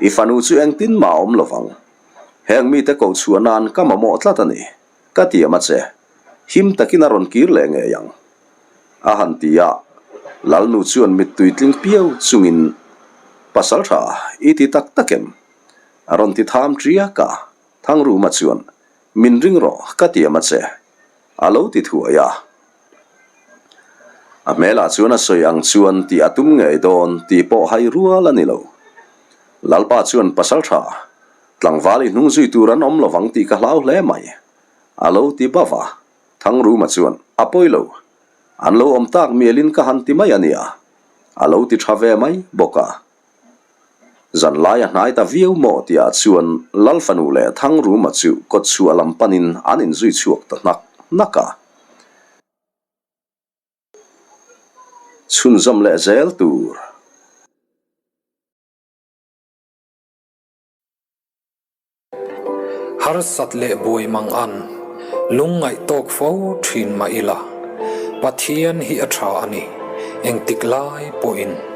A: I fanu chu engtin mah a awm lovang. Heng mite ko chhuah nan ka mamawh tlat a ni, ka tiam a che. Him takin a rawn kir leh ngei ang. A han ti a, Lalnu chuan mittui tling piau chungin, Pasal tha, i ti tak tak em? A rawn ti tham ṭiak a, Thangruma chuan, Min ring rawh, ka tiam a che, a lo ti thuai a. A hmelah chuan a sawi ang chuan tih a tum ngei dawn tih pawh hai rual a ni lo. Lalpa chuan, Pasal tha, tlangval i hnung zui tur an awm lovang tih ka hlau hle mai, a lo ti bauh a. Thangruma chuan, A pawi lo. An lo awm tak mialin ka han ti mai a nia. A lo ti tha ve mai bawk a. Zanlai a hnai ta viau maw tihah chuan Lalfanu leh Thangruma chu kawtchhuah lam panin an inzui chhuak ta hnak hnak a. Chhunzawm leh zel tur.
B: Harsat leh buai mang an lungngaih tawk fo thin mah ila, Pathian hi a tha a ni. Engtik lai pawhin.